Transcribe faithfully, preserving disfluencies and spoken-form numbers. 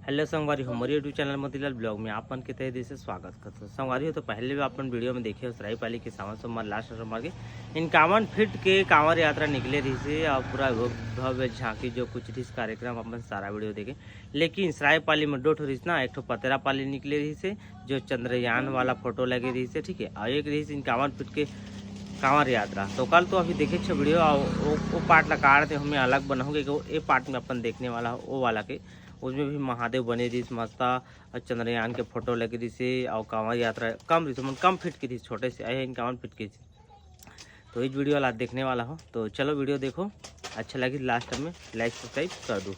Hello संगवारी हो, मोर YouTube channel Motilal blog में आप मन के तहे दिल से स्वागत करत हों। संगवारी हो, तो पहले भी आप मन वीडियो में देखे हो, सरायपाली के सावन सोमवार लास्ट सोमवार के इक्यावन फीट के कांवर यात्रा निकले रहिसे और पूरा भव्य झांकी जो कुछ रहिस कार्यक्रम, अपन सारा वीडियो देखे। लेकिन सरायपाली में दो ठो रहिस ना, एक ठो पतेरापाली निकले रहिसे जो चंद्रयान वाला फोटो लगे रहिसे, ठीक है, और एक रहिस इक्यावन फीट के कांवर यात्रा। तो कल तो अभी देखे छो वीडियो, और वो, वो पार्ट ला काट दे, हमें अलग बनाऊंगे कि वो ए पार्ट में अपन देखने वाला हो, वो वाला के, उसमें भी महादेव बने रहिस मस्ता, और चंद्रयान के फोटो लगे रहिसे, और कांवर यात्रा कम रहिस, मन कम फीट के रहिस, छोटे से आए इक्यावन फीट के रहिस। तो इस वीडियो ला देखने वाला हो, तो चलो वीडियो देखो, अच्छा लगी लास्ट में लाइक सब्सक्राइब कर दो।